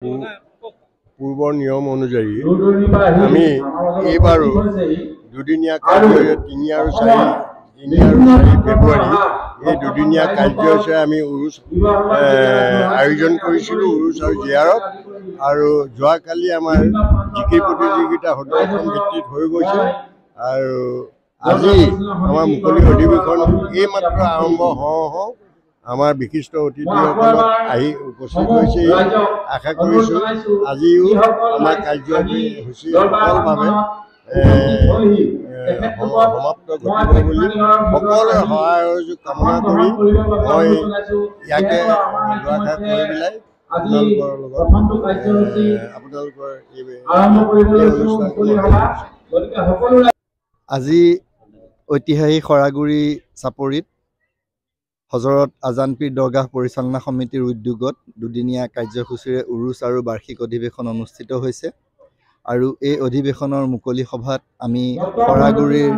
পূৰ্বৰ নিয়ম অনুযায়ী আমি এইবাৰো দুদিনীয়া কাৰ্য 3 আৰু 4 ফেব্ৰুৱাৰী এই দুদিনীয়া কাৰ্যসূচীৰে আমি উৰুচ আয়োজন কৰিছিলোঁ, উৰুচ আৰু জিয়াৰত। আৰু যোৱাকালি আমাৰ জিকিৰ প্ৰতিযোগিতা সদৌ অসম ভিত্তিত হৈ গৈছে আৰু আজি আমাৰ মুকলি অধিৱেশন এইমাত্ৰ আৰম্ভ হওঁ হওঁ আমাৰ বিশিষ্ট অতিথিসকলক আহি উপস্থিত হৈছে। আশা কৰিছোঁ, আজিও আমাৰ কাৰ্যসূচী সফলভাৱে সমাপ্ত ঘটিব বুলি সকলোৰে সহায় সহযোগ কামনা কৰি মই ইয়াকে দুআষাৰ কৈ পেলাই আপোনালোকৰ লগত আপোনালোকৰ এই অনুষ্ঠানটো। আজি ঐতিহাসিক শৰাগুৰি চাপৰিত হজৰত আজানপীৰ দৰগাহ পৰিচালনা সমিতিৰ উদ্যোগত দুদিনীয়া কাৰ্যসূচীৰে উৰুচ আৰু বাৰ্ষিক অধিৱেশন অনুষ্ঠিত হৈছে আৰু এই অধিৱেশনৰ মুকলি সভাত আমি শৰাগুৰিৰ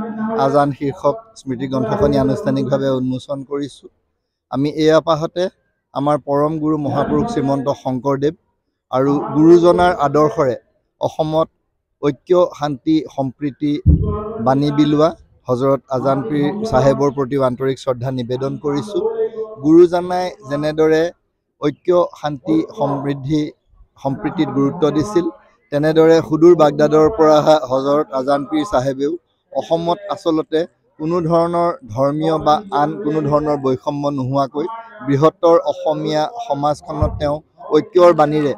আজান শীৰ্ষক স্মৃতিগ্ৰন্থখনি আনুষ্ঠানিকভাৱে উন্মোচন কৰিছোঁ। আমি এই আপাহতে আমাৰ পৰম গুৰু মহাপুৰুষ শ্ৰীমন্ত শংকৰদেৱ আৰু গুৰুজনাৰ আদৰ্শৰে অসমত ঐক্য, শান্তি, সম্প্ৰীতি বাণী বিলোৱা হজৰত আজানপীৰ চাহেবৰ প্ৰতিও আন্তৰিক শ্ৰদ্ধা নিবেদন কৰিছোঁ। গুৰুজনাই যেনেদৰে ঐক্য, শান্তি, সমৃদ্ধি, সম্প্ৰীতিত গুৰুত্ব দিছিল, তেনেদৰে সুদূৰ বাগদাদৰ পৰা অহা হজৰত আজানপীৰ চাহেবেও অসমত আচলতে কোনো ধৰণৰ ধৰ্মীয় বা আন কোনো ধৰণৰ বৈষম্য নোহোৱাকৈ বৃহত্তৰ অসমীয়া সমাজখনত তেওঁ ঐক্যৰ বাণীৰে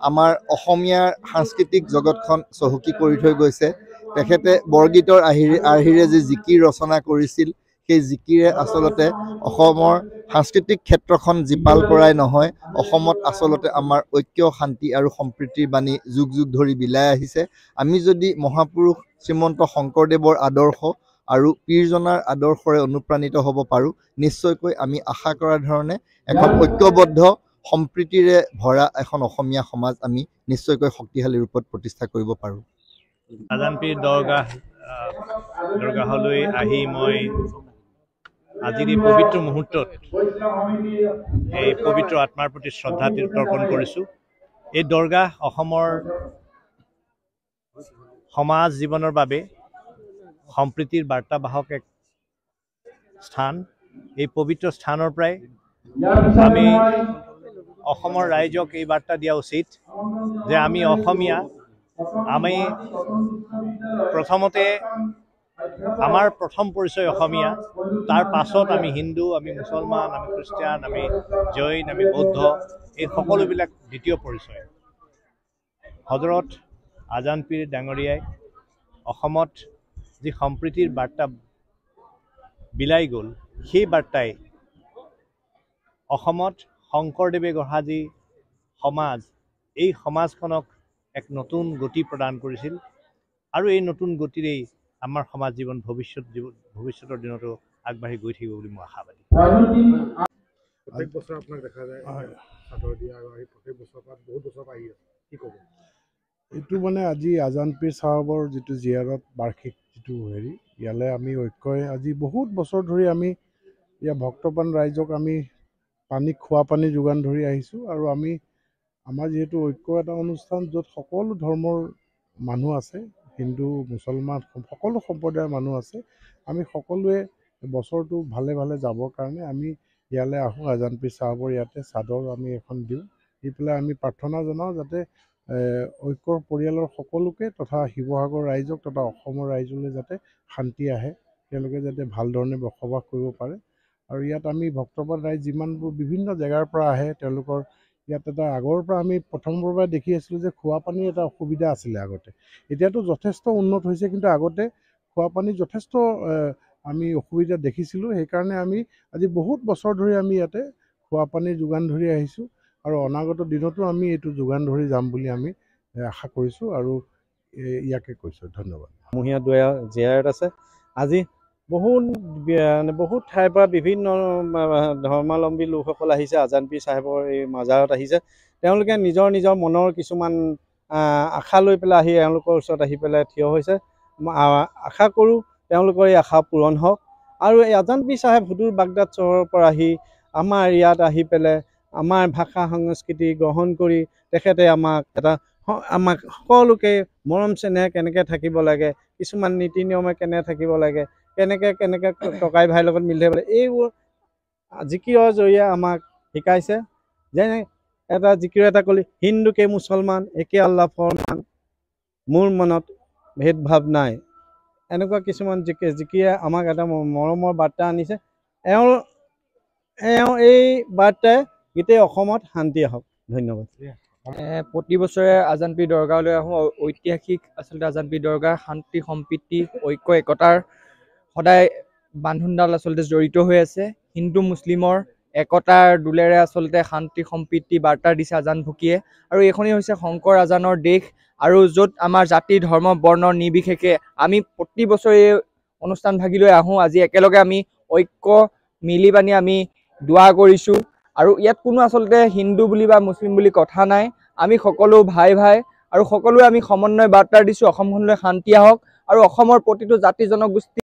আমাৰ অসমীয়াৰ সাংস্কৃতিক জগতখন চহকী কৰি থৈ গৈছে। তেখেতে বৰগীতৰ আৰ্হিৰে যি জিকিৰ ৰচনা কৰিছিল, সেই জিকিৰে আচলতে অসমৰ সাংস্কৃতিক ক্ষেত্ৰখন জীপাল কৰাই নহয়, অসমত আচলতে আমাৰ ঐক্য, শান্তি আৰু সম্প্ৰীতিৰ বাণী যুগ যুগ ধৰি বিলাই আহিছে। আমি যদি মহাপুৰুষ শ্ৰীমন্ত শংকৰদেৱৰ আদৰ্শ আৰু পীৰজনাৰ আদৰ্শৰে অনুপ্ৰাণিত হ'ব পাৰোঁ, নিশ্চয়কৈ আমি আশা কৰা ধৰণে এখন ঐক্যবদ্ধ, সম্প্ৰীতিৰে ভৰা এখন অসমীয়া সমাজ আমি নিশ্চয়কৈ শক্তিশালী ৰূপত প্ৰতিষ্ঠা কৰিব পাৰোঁ। আজানপীৰ দৰগাহলৈ আহি মই আজিৰ এই পবিত্ৰ মুহূৰ্তত এই পবিত্ৰ আত্মাৰ প্ৰতি শ্ৰদ্ধা তৰ্পণ কৰিছোঁ। এই দৰগাহ অসমৰ সমাজ জীৱনৰ বাবে সম্প্ৰীতিৰ বাৰ্তাবাহক এক স্থান। এই পবিত্ৰ স্থানৰ পৰাই আমি অসমৰ ৰাইজক এই বাৰ্তা দিয়া উচিত যে আমি অসমীয়া, আমি প্ৰথমতে আমাৰ প্ৰথম পৰিচয় অসমীয়া, তাৰ পাছত আমি হিন্দু, আমি মুছলমান, আমি খ্ৰীষ্টিয়ান, আমি জৈন, আমি বৌদ্ধ, এই সকলোবিলাক দ্বিতীয় পৰিচয়। হজৰত আজানপীৰ ডাঙৰীয়াই অসমত যি সম্প্ৰীতিৰ বাৰ্তা বিলাই গ'ল, সেই বাৰ্তাই অসমত শংকৰদেৱে গঢ়া যি সমাজ, এই সমাজখনক এক নতুন গতি প্ৰদান কৰিছিল আৰু এই নতুন গতিৰেই আমাৰ সমাজ জীৱন ভৱিষ্যতৰ দিনতো আগবাঢ়ি গৈ থাকিব বুলি মই আশাবাদী। প্ৰত্যেক বছৰ আপোনাক দেখা যায় চাদৰ দিয়া আৰু আহি প্ৰত্যেক বছৰৰ পৰা, বহুত বছৰৰ পৰা আহি আছে, কি ক'ব? এইটো মানে আজি আজানপীৰ চাহাবৰ যিটো জিয়াৰত বাৰ্ষিক যিটো হেৰি, ইয়ালৈ আমি ঐক্যই আজি বহুত বছৰ ধৰি আমি ইয়াৰ ভক্তপ্ৰাণ ৰাইজক আমি পানী, খোৱা পানী যোগান ধৰি আহিছোঁ। আৰু আমি আমাৰ যিহেতু ঐক্য এটা অনুষ্ঠান, য'ত সকলো ধৰ্মৰ মানুহ আছে, হিন্দু, মুছলমান, সকলো সম্প্ৰদায়ৰ মানুহ আছে, আমি সকলোৱে বছৰটো ভালে ভালে যাবৰ কাৰণে আমি ইয়ালৈ আহোঁ। আজানপীৰ চাহাবৰ ইয়াতে চাদৰ আমি এখন দিওঁ, দি পেলাই আমি প্ৰাৰ্থনা জনাওঁ যাতে ঐক্যৰ পৰিয়ালৰ সকলোকে তথা শিৱসাগৰ ৰাইজক তথা অসমৰ ৰাইজলৈ যাতে শান্তি আহে, তেওঁলোকে যাতে ভাল ধৰণে বসবাস কৰিব পাৰে। আৰু ইয়াত আমি ভক্তপ্ৰাণ ৰাইজ যিমানবোৰ বিভিন্ন জেগাৰ পৰা আহে, তেওঁলোকৰ ইয়াত এটা আগৰ পৰা আমি প্ৰথমৰ পৰাই দেখি আছিলোঁ যে খোৱা পানীৰ এটা অসুবিধা আছিলে আগতে। এতিয়াতো যথেষ্ট উন্নত হৈছে, কিন্তু আগতে খোৱা পানী যথেষ্ট আমি অসুবিধা দেখিছিলোঁ। সেইকাৰণে আমি আজি বহুত বছৰ ধৰি আমি ইয়াতে খোৱা পানীৰ যোগান ধৰি আহিছোঁ আৰু অনাগত দিনতো আমি এইটো যোগান ধৰি যাম বুলি আমি আশা কৰিছোঁ আৰু ইয়াকে কৈছোঁ। ধন্যবাদ। সমূহীয়া জিয়াৰত আছে। আজি বহুত মানে বহুত ঠাইৰ পৰা বিভিন্ন ধৰ্মাৱলম্বী লোকসকল আহিছে, আজানপীৰ চাহেবৰ এই মাজাৰত আহিছে। তেওঁলোকে নিজৰ নিজৰ মনৰ কিছুমান আশা লৈ পেলাই আহি এওঁলোকৰ ওচৰত আহি পেলাই থিয় হৈছে। আশা কৰোঁ তেওঁলোকৰ এই আশা পূৰণ হওক। আৰু এই আজানপীৰ চাহেব সুদূৰ বাগদাদ চহৰৰ পৰা আহি আমাৰ ইয়াত আহি পেলাই আমাৰ ভাষা সংস্কৃতি গ্ৰহণ কৰি তেখেতে আমাক এটা আমাক সকলোকে মৰম চেনেহ কেনেকৈ থাকিব লাগে, কিছুমান নীতি নিয়মে কেনে থাকিব লাগে, কেনেকৈ কেনেকৈ ককাই ভাইৰ লগত মিলি থাকিব লাগে, এইবোৰ জিকিৰৰ জৰিয়ে আমাক শিকাইছে। যেনে এটা জিকিৰ এটা ক'লি, হিন্দুকে মুছলমান একে আল্লাহ ফৰমান, মোৰ মনত ভেদভাৱ নাই। এনেকুৱা কিছুমান জিকিৰে আমাক এটা মৰমৰ বাৰ্তা আনিছে। এওঁ এওঁ এই বাৰ্তাই গোটেই অসমত শান্তি আহক। ধন্যবাদ। প্ৰতি বছৰে আজানপীৰ দৰগাহলৈ আহোঁ। ঐতিহাসিক আচলতে আজানপীৰ দৰগাহ শান্তি, সম্প্ৰীতি, ঐক্য, একতাৰ সদায় বান্ধোনডাল আচলতে জড়িত হৈ আছে। হিন্দু মুছলিমৰ একতাৰ দোলেৰে আচলতে শান্তি সম্প্ৰীতি বাৰ্তা দিছে আজান ফকীয়ে। আৰু এইখনেই হৈছে শংকৰ আজানৰ দেশ, আৰু য'ত আমাৰ জাতি ধৰ্ম বৰ্ণ নিৰ্বিশেষে আমি প্ৰতি বছৰে এই অনুষ্ঠান ভাগিলৈ আহোঁ। আজি একেলগে আমি ঐক্য মিলি পানি আমি দোৱা কৰিছোঁ। আৰু ইয়াত কোনো আচলতে হিন্দু বুলি বা মুছলিম বুলি কথা নাই, আমি সকলো ভাই ভাই আৰু সকলোৱে আমি সমন্বয় বাৰ্তা দিছোঁ। অসমখনলৈ শান্তি আহক আৰু অসমৰ প্ৰতিটো জাতি জনগোষ্ঠী